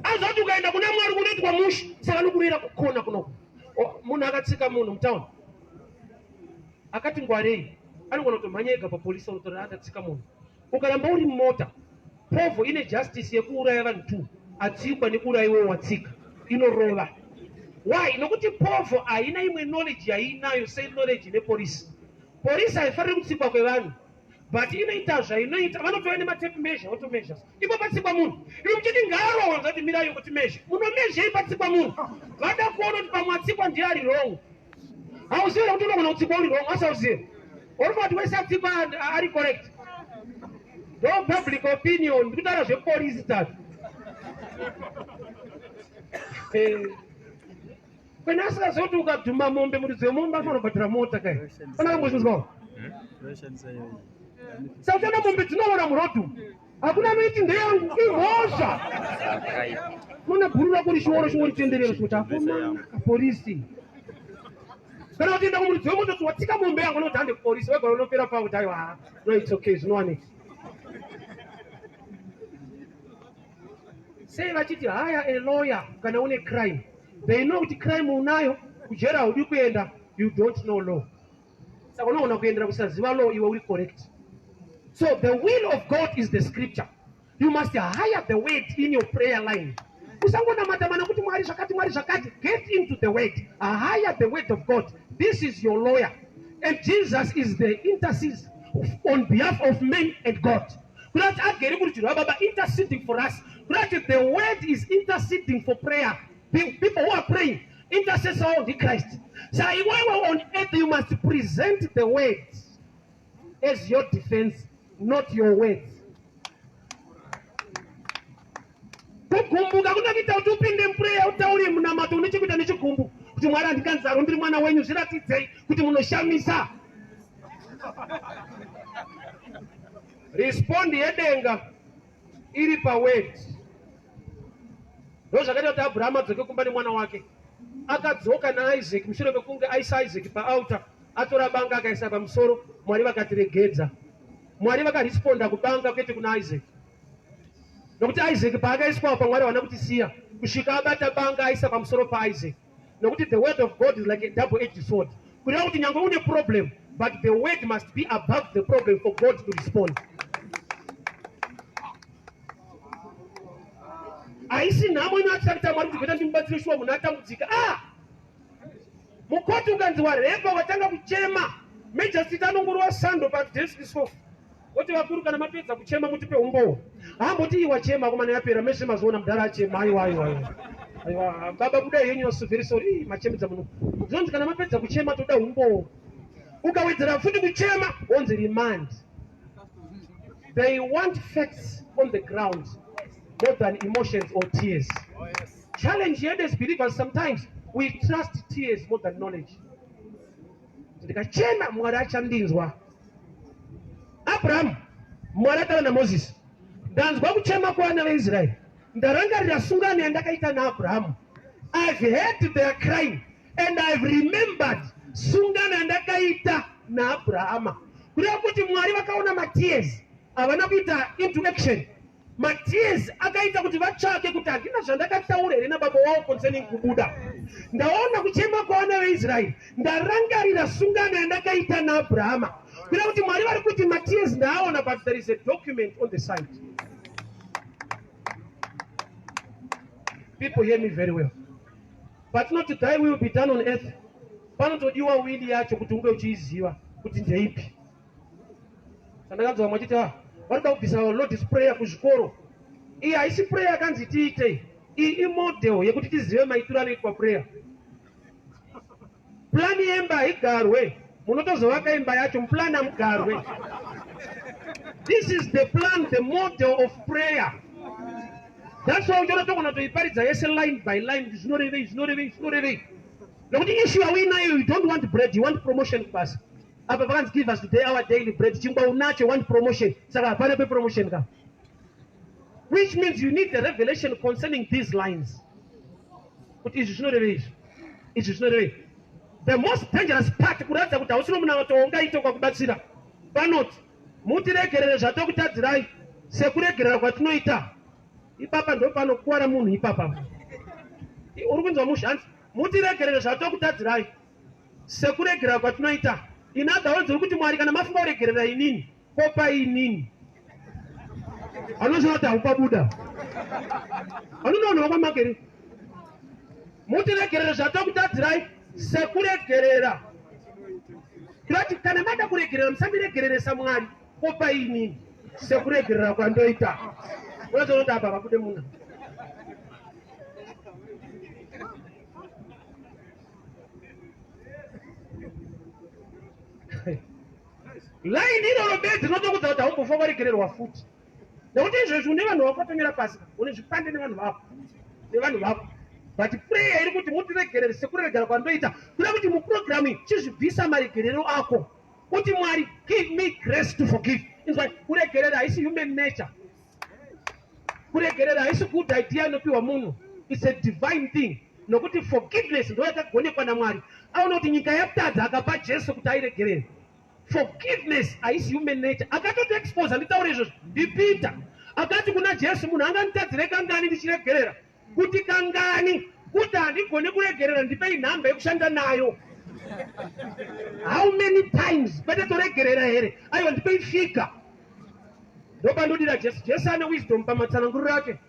Azoti ukaenda kuna Mwari kunoitwa mushe, saka anokurira kukona kunoko. Munhu akatsika munhu mutown akati ngwarei, anogona kutomhanya ega papolisi onotora atatsika munhu. Ukaramba uri mumota, povho ine justice yekuuraya vanhu two atsikwa nekuuraya iwewe watsika, inorova. Why? Nokuti povho haina imwe knowledge yaiinayo same knowledge ine polisi. Polisi haifariri kutsikwa kwevanhu but inoita zvainoita, vanotouya nematape measure votomeasure ipo patsikwa munhu. Iwe muchiti ngaarohwe zvati mirai kuti measure, munomezhei patsikwa munhu? Vada kuona kuti pamwe atsikwa ndiye ari wrong. Hauzive kuti unogona kutsikwa uri wrong, asi hauzive. Unofunga kuti wese atsikwa ari correct? Ndo public opinion, ndikutaura zvepolisi tatu. Kwene asingazive kuti ukadhuma mombe muridzi wemombe anofanira kubhadhara mota kai. Pana kambozvinzwawo? Saka uchaona mombe dzinoora murodhi umu. Hakuna anoiti ndeyangu, imhosva. Unoona bhuru rako richiora chingoritenderera kuti akomana kapolisi. Kana kuti enda kumuridzi wemota kuti watsika mombe yangu unoti hande kupolisi wega unopera pa kuti aiwa no it's okay zvinowanika. Sei vachiti hire a lawyer kana une crime? They know kuti crime unayo, kujeri haudi kuenda, you don't know law. Saka unogona kuendera kusaziva law iwe uri correct. So the will of God is the scripture. You must hire the word in your prayer line. Usangonamata mana kuti Mwari zvakati, Mwari zvakati. Get into the word. Hire the word of God. This is your lawyer. And Jesus is the intercessor on behalf of men and God. Kuda kuti agere kurudyi rwababa interceding for us. Kuda kuti the word is interceding for prayer. People who are praying, intercessor wavo ndiChrist. Saka iwewe on earth you must present the word as your defense, not your words. Kugumbuka kunokuita kuti upinde muprayer utaure munamato une chekuita nechigumbu kuti Mwari handikanzaro ndiri mwana wenyu zviratidzei kuti munoshamisa. Respond yedenga iri paword. Ndozvakaita kuti Abraham adzoke kumba nemwana wake. Akadzoka naIsaac mushure mekunge aisa Isaac paaltar, atora banga akaisa pamusoro, Mwari vakati regedza. Mwari vakaresponda kubanga kwete kuna Isaac. Nokuti Isaac paakaiswa apa Mwari havana kuti siya kusvika abata banga aisa pamusoro paIsaac. Nokuti the word of God is like a double-edged sword. Kureva kuti nyangwe une problem, but the word must be above the problem for God to respond. Haisi nhamo inoatrakta Mwari kuti kuita ndimubatsire shuwa munhu atambudzika. Mukoti ukanzi warepa ukatanga kuchema, magistrate anongorova sando padesk so. Oti vakuru kana mapedza kuchema mutipe umbowo. Haamboti iwa chema akomana yapera mese mazoona mudhara achema aiwa aiwa aiwa. Aiwa baba budai henyu so very sorry machemedza munhu. Zvonzi kana mapedza kuchema toda umbowo. Ukawedzera futi kuchema wonzi remand. They want facts on the ground more than emotions or tears. Challenge yedu as believers sometimes we trust tears more than knowledge. Ndikachema Mwari achandinzwa. Abraham, Mwari ataura naMoses, ndanzwa kuchema kwevana veIsraeri, ndarangarira sungano yandakaita naAbrahamu. I've heard their crying and I've remembered sungano yandakaita naAbrahama. Kureva kuti Mwari vakaona matears, havana kuita into action. Matears akaita kuti vatsvake kuti handina zvandakataura here nababa wavo concerning kubuda. Ndaona kuchema kwavana veIsraeri, ndarangarira sungano yandakaita naAbrahama. Kuda kuti Mwari vari kuti matears ndaaona, but there is a document on the side. People hear me very well. But not thy will be done on earth. Panotodiwa will yacho kuti unge uchiiziva kuti ndeipi. Sandakanzwa vamwe vachiti ah, varikuda kubvisa Lord's prayer kuzvikoro. Iyi haisi prayer yakanzi tiite. Iyi imodel yekuti tizive maitiro anoitwa prayer. Plan yemba haigarwe, munotozovaka imba yacho muplan hamugarwe. This is the plan, the model of prayer. That's why uchiona togona kutoiparidza yese line by line kuti zvinorevei, zvinorevei, zvinorevei. Nekuti issue yauinayo, you don't want bread, you want promotion kubasa. Apa pakanzi give us today our daily bread, chingwa unacho, you want promotion. Saka hapana pepromotion ka. Which means you need the revelation concerning these lines. Kuti izvi zvinorevei izvi? Izvi zvinorevei? The most dangerous part kuratidza kuti hausiro munamato waungaite ukakubatsira. Panoti mutiregerere zvatokutadzirai sekuregerera kwatinoita. Ipapa ndopanokuwara munhu ipapa. Uri kunzwa mushe hanzi mutiregerere zvatokutadzirai sekuregerera kwatinoita. In other words uri kuti Mwari kana mafunga kuregerera inini kopa inini anoziva kuti haupabuda anoona vanhu vakwamakere mutiregerere zvatokutadzirai sekuregerera tinoti kana mada kuregerera musandiregereresa Mwari kopa inini sekuregerera kwandoita unozoona kuti apa vabude muna Line iroro bedzi rinotokudza kuti haumbofa waregererwa futi. Nekuti izvezvi une vanhu vakatonyora pasi, une zvipande nevanhu vako, nevanhu vako. But prayer iri kuti mutiregerere sekuregerera kwandoita. Kuda kuti muprogram iyi chizvibvisa maregerero ako. Kuti Mwari give me grace to forgive. Inzwa, kuregerera haisi human nature. Kuregerera haisi good idea inopiwa munhu. It's a divine thing. Nokuti forgiveness ndo yakagonekwa naMwari. Aona kuti nyika yatadza akapa Jesu kuti airegerere. Forgiveness haisi human nature. Akatoti expose nditaure izvozvo ndiPeter. Akati kuna Jesu munhu anganditadzire kangani ndichiregerera? Kuti kangani? Kuti handigoni kuregerera ndipei nhamba yekushanda nayo. How many times? Kwete toregerera here? Aiwa ndipei figure. Ndopandodira Jesu. Jesu ane wisdom pamatsananguriro ake.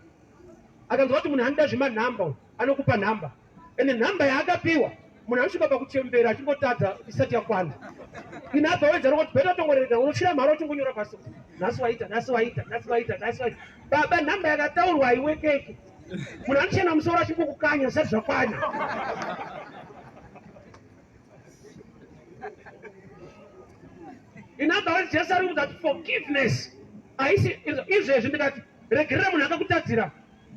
Akanzwa kuti munhu anoda zvemanhamba uyu, anokupa nhamba. Ende nhamba yaakapiwa munhu anosvika pakuchembera achingotadza isati yakwana. In other words, anongoti better tongorega unosvira mharo uchingonyora pasi. Nhasi waita, nhasi waita, nhasi waita, nhasi waita. Baba nhamba yakataurwa haiwekeki. Munhu anochena musoro achingokukanya zvisati zvakwana. In other words, Jesu ari kuudza kuti forgiveness haisi izvezvi ndikati regerera munhu akakutadzira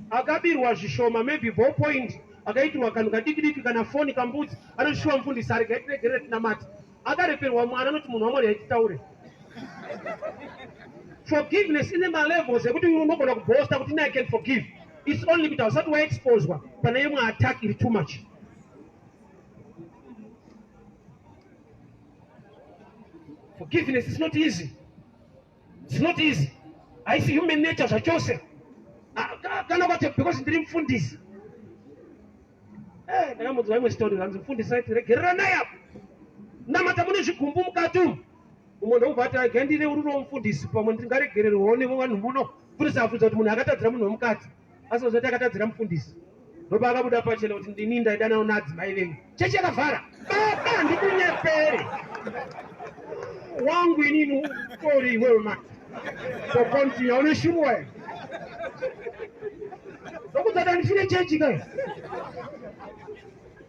akabirwa zvishoma maybe ball point akaitirwa kanhu kadiki diki kana foni kambudzi anoshuwa mufundisi arega tiregerere tinamate akareperwa mwana anoti munhu wamwari haititaure forgiveness ine malevels ekuti unogona kubosta kuti i can forgive it's only kuti hausati waexposwa pane imwe attack iri too much Forgiveness is not easy. It's not easy. Haisi human nature zvachose. Ah, kana ukati because ndiri mufundisi. Eh, ndakambonzwa imwe story hanzi mufundisi aiti regereranai apo. Namata mune zvigumbu mukati umu. Umwe ndokubva ati regai ndireurure mufundisi pamwe ndingaregererwawo nevanhu muno. Mufundisi abvunza kuti munhu akatadzira munhu wemukati. Asi vazoti akatadzira mufundisi. Ndopaakabuda pachena kuti ndini ndaidanana naadzimai venyu. Chechi yakavhara. Baba ndikunyepere. Wangu inini utori iwewe manje. So continue une shuwa here? Ndokudzata ndifire chechi kai.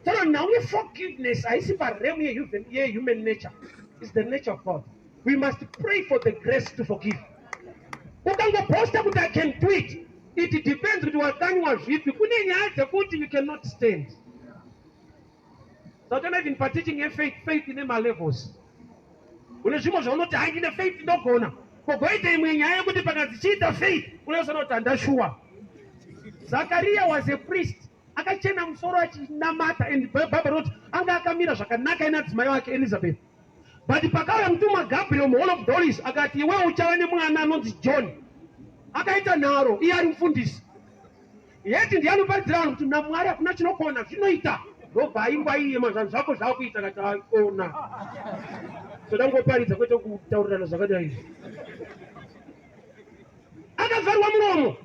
Tsono nhau yeforgiveness haisi parem yehuman nature. It's the nature of God. We must pray for the grace to forgive. Ukangoposta kuti I can do it, it depends kuti wakanywa zvipi. Kune nyaya dzekuti you cannot stand. Satan even pateaching yefaith, faith ine malevels. Une zvimwe zvaunoti hai ndine faith ndogona. Kogoita imwe nyaya yekuti pakanzi chiita faith, unozoona kuti handashuwa. Zakaria was a priest. Akachena musoro achinamata and Bible rinoti anga akamira zvakanaka ina adzimai wake Elizabeth. But pakauya mutumwa Gabriel muHall of Glories akati iwe uchava nemwana anonzi John. Akaita nharo iye ari mufundisi. Yeti ndiye anoparidzira vanhu kuti naMwari hakuna chinokona zvinoita. Ndobva aingwa iye mazvanhu zvako zvakuita kati aikona. Toda kungoparidza kwete kutaurirana zvakadai. Akavharwa muromo.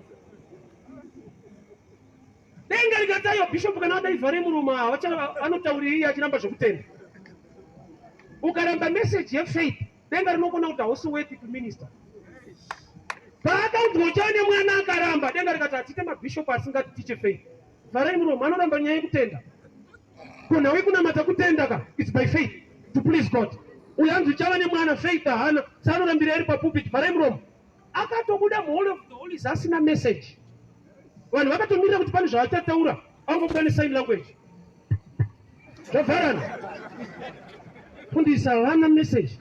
Denga rikati ayo bishop kana adai vhare muromo ava anotaurira iye achiramba zvekutenda. Ukaramba message yefaith denga rinokona kuti hausi worthy to minister. Paakaudzwa uchava nemwana akaramba, denga rikati hatiite mabishop asingatiche faith. Vharai muromo, anoramba nyaya yekutenda. Ko nhau yekunamata kutenda ka, it's by faith to please God. Uyo anzi uchava nemwana faith haana, saanorambira iri papulpit, vharai muromo. Akatobuda muHoly of the Holies asina message. Vanhu vakatomirira kuti pane zvaachataura, angobuda nesign language. Zvavharana. Fundisa vana message.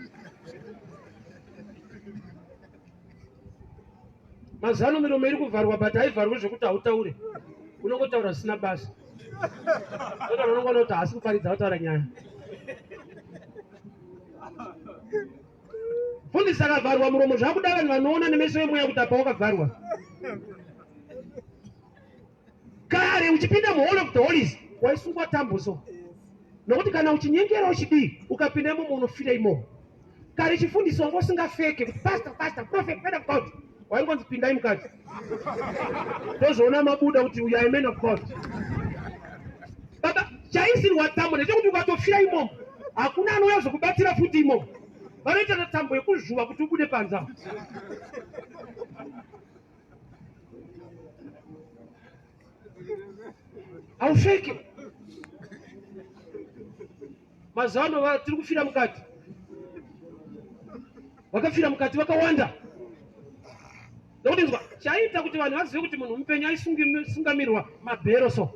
Mazano miromo iri kuvharwa but haivharwi zvekuti hautaure. Unongotaura zvisina basa. Saka unongoona kuti haasi kuparidza kutaura nyaya. Mfundisi akavharwa muromo zvakuda vanhu vanoona nemeso emweya kuti apa wakavharwa. Kare uchipinda muHall of the Holies waisungwa tambo so. Nokuti kana uchinyengera uchidii ukapinda imomo unofira imomo. Kare chifundisi wanga usingafeke kuti pastor pastor prophet man of God. Waingonzi pindai mukadzi. Tozoona mabuda kuti you are a man of God. Baba chaisirwa tambo ndechekuti ukatofira imomo hakuna anouya zokubatsira futi imomo. Vanoita tambo yekuzvuva kuti ubude panze apo. Haufeki. Mazuva ano tiri kufira mukati, vakafira mukati vakawanda. Nokuti nzwa chaiita kuti vanhu vazive kuti munhu mupenyu aisungamirwa mabhero so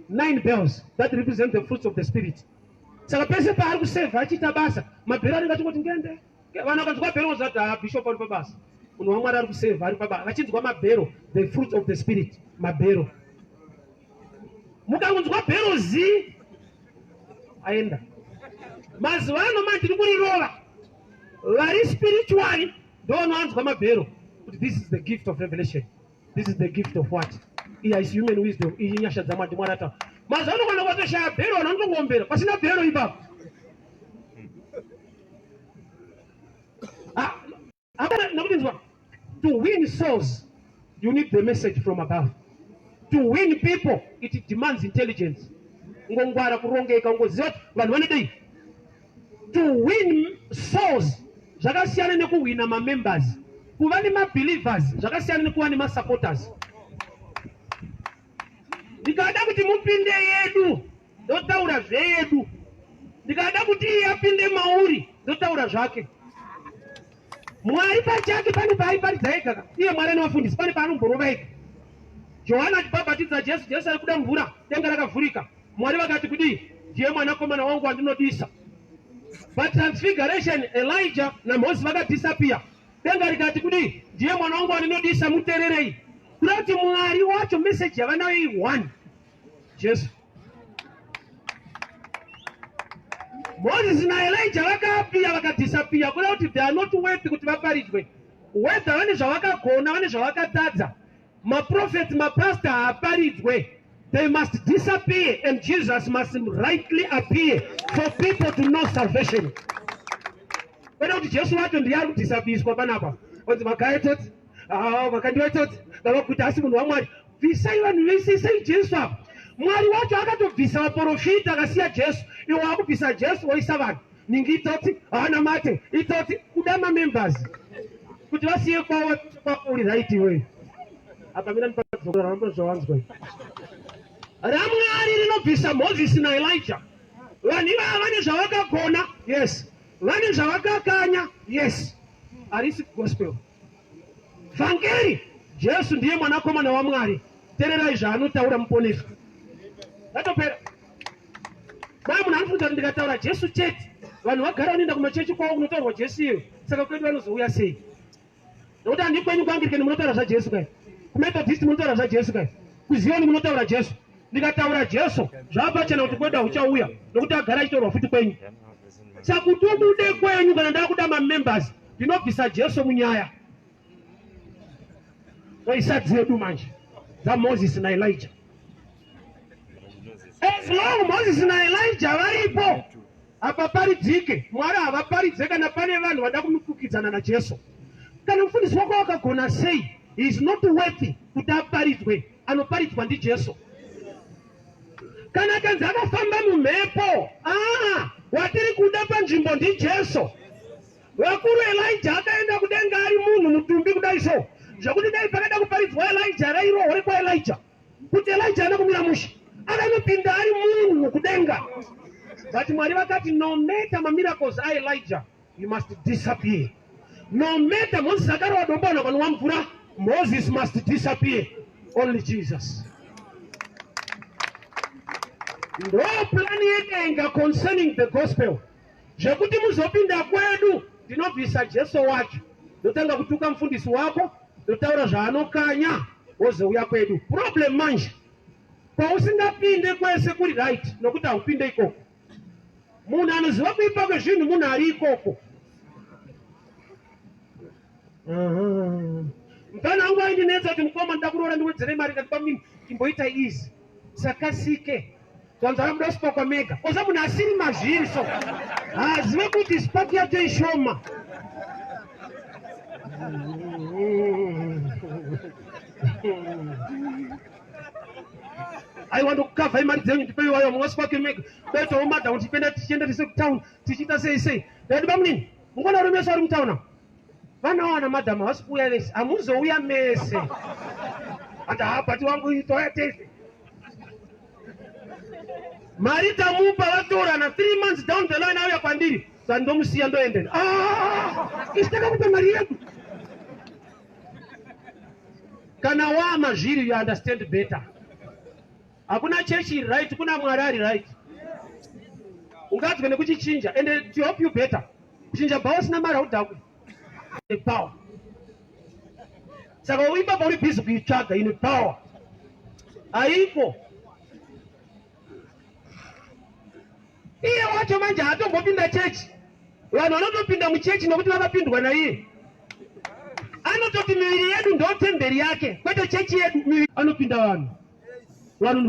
nine bells that represent the fruits of the spirit. Saka pese paari kusevha achiita basa mabhero anenge achingoti ngende Vanhu vakanzwa bhero vozati ah bishop ari pabasa. Munhu waMwari ari kuseva ari pabasa. Vachinzwa mabhero the fruits of the spirit mabhero. Mukangonzwa bhero zi aenda. Mazuva ano manje tiri kurirova. Vari spiritually ndovanoanzwa mabhero kuti this is the gift of revelation. This is the gift of what? Iya is human wisdom. Iyi nyasha dzaMwari Mwari ata. Mazuva ano kana kwatoshaya bhero vanhu vanotongombera pasina bhero ipapo. Ah, hapana nekuti nzwa to win souls you need the message from above. To win people it demands intelligence. Ngongwara kurongeka ungoziva kuti vanhu vanodei. To win souls zvakasiyana nekuhwina mamembers. Kuva nemabelievers zvakasiyana nekuva nemasupporters. Ndikada kuti mupinde yedu ndotaura zveyedu, ndikada kuti iye apinde mauri ndotaura zvake. Mwari pachake pane paaiparidza ega ka iye Mwari anovafundisi pane paanomborova ega. Johani achibhabhatidza Jesu, Jesu ari kuda mvura, denga rakavhurika. Mwari vakati kudii? Ndiye mwanakomana wangu wandinodisa. Patransfiguration Elijah naMoses vakadisappear. Denga rikati kudii? Ndiye mwana wangu wandinodisa, mutererei. Kuda kuti Mwari wacho message yavanayo i one. Jesu. Moses naElijah vakaapia vakadisapia kuda kuti they are not worthy kuti vaparidzwe. Whether vane zvavakagona, vane zvavakatadza. Maprofeti, mapastor haaparidzwe. They must disappear and Jesus must rightly appear for people to know salvation. Kwete kuti Jesu wacho ndiye ari kudhisapiswa panapa. Onzi makaya tsotsi, ah, makandiwa tsotsi, baba kuti asi munhu waMwari. Bvisai vanhu vese, isai Jesu apa. Mwari wacho akatobvisa vaporofita akasiya Jesu. Iwe wakubvisa Jesu woisa vanhu. Ningi itsotsi, haana mate, itsotsi, kuda mamembers. Kuti vasiye kwavo kwako uri right iwe. Apa mina ndipadzokora rambo zvawanzwa. RaMwari rinobvisa Moses naElijah. Vanhu ivava vane zvavakagona, yes. Vane zvavakakanya, yes. Harisi gospel. Vhangeri, Jesu ndiye mwanakomana waMwari. Tererai zvaanotaura muponesi. Zvatopera. Mai munhu anofunga kuti ndikataura Jesu chete, vanhu vagara vanoenda kumachechi kwavo kunotaurwa Jesu iyo, saka kwedu vanozouya sei? Nokuti handi kwenyu kuAnglican munotaura zvaJesu kai, kuMethodist munotaura zvaJesu kai, kuZion munotaura Jesu. Ndikataura Jesu zvapachena kuti kwedu hauchauya nokuti agara achitaurwa futi kwenyu. Saka kuti ubude kwenyu kana ndakuda mamembers ndinobvisa Jesu munyaya toisa dzedu manje dzaMoses naElijah. As long Moses naElijah varipo. Hapaparidzike. Mwari havaparidze kana pane vanhu vada kumifukidzana naJesu. Kana mufundisi wako akagona sei, he is not worthy kuti aparidzwe. Anoparidzwa ndiJesu. Kana akanzi akafamba mumhepo, watiri kuda panzvimbo ndiJesu. Vakuru, Elijah akaenda kudenga ari munhu mutumbi kudai so, zvekuti dai pakada kuparidzwa Elijah, rairohwa rekwaElijah kuti Elijah ana kumira mushe, akanopinda ari munhu kudenga. But Mwari vakati, no matter mamiracles aElijah, you must disappear. No matter Moses akarova dombo akanwa mvura, Moses must disappear. Only Jesus. Ndo plan yedenga concerning the gospel. Zvekuti muzopinda kwedu, ndinobvisa Jesu wacho, ndotanga kutuka mufundisi wako, ndotaura zvaanokanya, wozouya kwedu. Problem manje, kwausingapinde kwese kuri right, nokuti haupinde ikoko. Munhu anoziva kuipa kwezvinhu munhu ari ikoko. Mufana wangu aindinetsa kuti, mukoma, ndoda kuroora, ndiwedzere mari. Ndati, pamini imboita easy, sakasike zvanzara kuda sipakwa mega oza. Munhu asiri mazviri so haazive kuti spark yacho ishoma. Aiwa, ndokukavhai mari dzenyu, ndipeiwayo mungasipake mega betowo madhamu. Tichipenda, tichienda tese kutown, tichiita sei sei. Ndati, bamunini, mungona rume vari mutown vanawana madhamu havasi kuuya vese, hamuzouya mese. Ati, ha, but wangu, toya tese. Mari tamupa, vatorana. 3 months down the line auya kwandiri, sandomusiya, ndoendera. Ah, isi takakupa mari yedu. Kana wama zviri, you understand better. Hakuna chechi iri right, kuna Mwari ari right. Ungadzwe nekuchichinja, and to help you better, kuchinja bhawa usina mari haudhakwi power. Saka uipapa uri busy kuitsvaga ine power, haiko. Iye wacho manje haatombopinda chechi. Vanhu vanotopinda muchechi nokuti vakapindwa naiye. Anototi miviri yedu ndo temberi yake, kwete chechi yedu. Anopinda vanhu, vanhu.